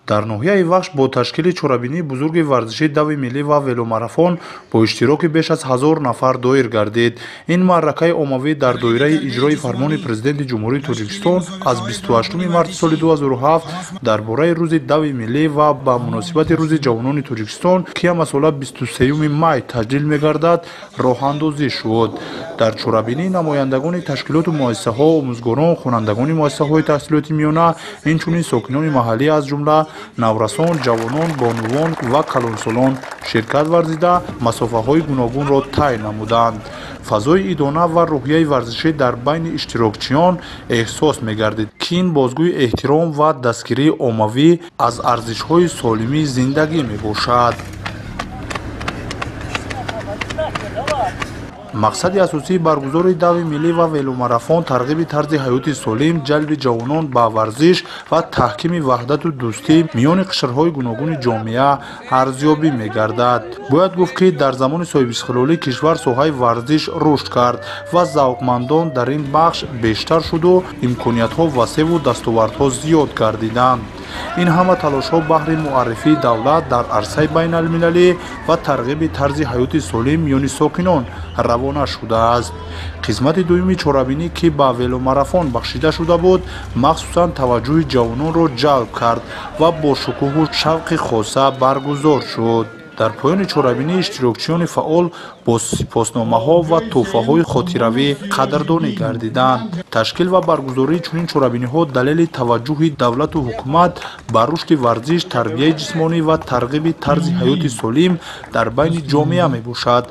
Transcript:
Дар ноҳияи Вахш бо ташкили чорабинии бузурги варзишӣ дави миллӣ ва веломарафон бо иштироки беш аз 1000 нафар доир гардид. Ин маъракаи оммавӣ дар доираи иҷрои фармони Президенти Ҷумҳурии Тоҷикистон аз 28 марти соли 2007 дар бораи рӯзи дави миллӣ ва ба муносибати Рӯзи ҷавонони Тоҷикистон, ки ҳамасола 23 май таҷлил мегардад, роҳандозӣ шуд. Дар чорабинӣ намояндагони ташкилоту муассисаҳо, омӯзгорон, хонандагони муассисаҳои таҳсилоти миёна, инчунин сокинони маҳаллӣ, аз ҷумла наврасон, ҷавонон, бонувон ва калонсолон ширкат варзида, масофаҳои гуногунро тай намуданд. Фазои идона ва рӯҳияи варзишӣ дар байни иштирокчиён эҳсос мегардид, ки ин бозгӯи эҳтиром ва дастгирии оммавӣ аз арзишҳои солимии зиндагӣ мебошад. Мақсади асосии баргузории дави миллӣ ва веломарафон тарғиби тарзи ҳаёти солим, ҷалби ҷавонон ба варзиш ва таҳкими ваҳдату дӯстӣ миёни қишрҳои гуногуни ҷомеа арзёбӣ мегардад. Бояд гуфт, ки дар замони соҳибистиқлолии кишвар соҳаи варзиш рушд кард ва завқмандон дар ин бахш бештар шуду имкониятҳо васеву дастовардҳо зиёд гардиданд. Ин ҳама талошҳо баҳри муаррифии давлат дар арсаи байналмилалӣ ва тарғиби тарзи ҳаёти солим миёни сокинон равона шудааст. Қисмати дуюми чорабинӣ, ки ба веломарафон бахшида шуда буд, махсусан таваҷҷӯҳи ҷавононро ҷалб кард ва бо шукӯҳу шавқи хоса баргузор шуд. Дар поёни чорабинӣ иштирокчиёни фаъол бо сипосномаҳо ва тӯҳфаҳои хотиравӣ қадрдонӣ гардиданд. Ташкил ва баргузории чунин чорабиниҳо далели таваҷҷӯҳи давлату ҳукумат ба рушди варзиш, тарбияи ҷисмонӣ ва тарғиби тарзи ҳаёти солим дар байни ҷомеа мебошад.